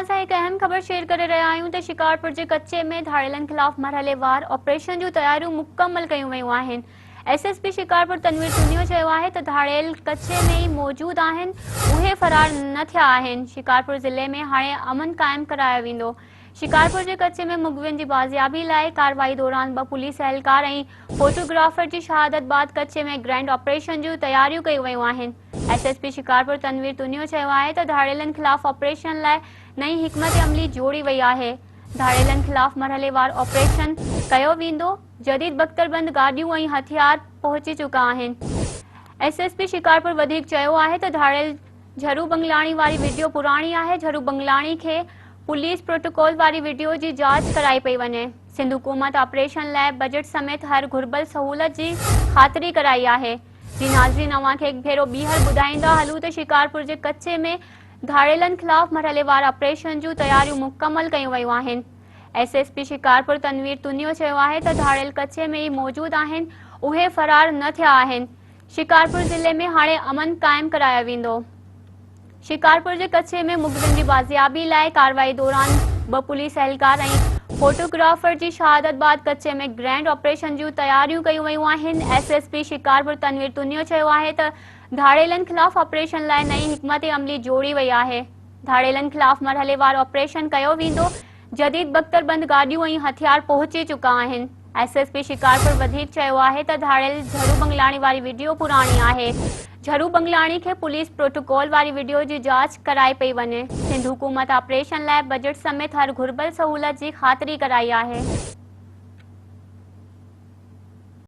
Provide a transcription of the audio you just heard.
اوهان سان هڪ اهم خبر شيئر ڪري رهيا آهيون ته شڪارپور جي ڪچي ۾ ڌاڙيلن خلاف مرحليوار آپريشن جون تياريون مڪمل ڪيون ويون آهن. S S P Shikarpur Tanveer Tunio چيو آهي ته ڌاڙيل ڪچي ۾ ئي موجود آهن، اهي فرار نه ٿيا آهن، شڪارپور ضلعي ۾ هاڻي امن قائم ڪرايو ويندو. شڪارپور جي ڪچي ۾ مغوين جي بازيابي لاء ڪارروائي دوران ٻه پوليس اهلڪار ۽ فوٽوگرافر جي شهادت بعد ڪچي ۾ گرينڊ آپريشن جون تياريون ڪيون ويون آهن. S S P Shikarpur Tanveer Tunio چيو آهي ته ڌاڙيلن خلاف آپريشن لاء نئين حڪمت عملي جوڙي وئي آهي، ڌاڙيلن خلاف مرحليوار آپريشن ڪيو ويندو، جديد بڪتربند گاڏيون ۽ هٿيار پهچي چڪا آهن. ايس ايس پي شڪارپور وڌيڪ چيو آهي ته ڌاڙيل جھرو بنگلاڻي واري وڊيو پراڻي آهي، جھرو بنگلاڻي کي پوليس پروٽوڪول واري وڊيو جي جاچ ڪرائي پئي وڃي، سنڌ حڪومت آپريشن لاء بجيٽ سميت هر گهربل سهولت جي خاطري ڪرائي آهي. جي ناظرين اوهان کي هڪ ڀيرو ٻيهر ٻڌائيندا هلون ته شڪارپور جي ڪچي ۾ ڌاڙيلن خلاف مرحليوار آپريشن جون تياريون مڪمل ڪيون ويون آهن. S S P Shikarpur Tanveer Tunio چيو آهي ته ڌاڙيل ڪچي ۾ ئي موجود آهن اهي فرار نه ٿيا آهن. شڪارپور ضلعي ۾ هاڻي امن قائم ڪرايو ويندو. شڪارپور جي ڪچي ۾ مغوين جي بازيابي لاء ڪارروائي دوران ٻه پوليس اهلڪار ۽ فوٽوگرافر جي شهادت بعد ڪچي ۾ گرينڊ آپريشن جون تياريون ڪيون ويون آهن. S S P Shikarpur Tanveer Tunio چيو آهي ته ڌاڙيلن خلاف آپريشن لاء نئين حڪمت عملي جوڙي وئي آهي. ڌاڙيلن خلاف مرحليوار آپريشن ڪيو ويندو. جديد بڪتر بند گاڏيون ۽ هٿيار پهچي چڪا آهن. ايس ايس پي شڪارپور وڌيڪ چيو آهي ته ڌاڙيل جھرو بنگلاڻي واري وڊيو پراڻي آهي. جھرو بنگلاڻي کي پوليس پروٽوڪول واري وڊيو جي جاچ ڪرائي پئي وڃي. سنڌ حڪومت آپريشن لاء بجيٽ سميت هر گهربل سهولت جي خاطري ڪرائي آهي.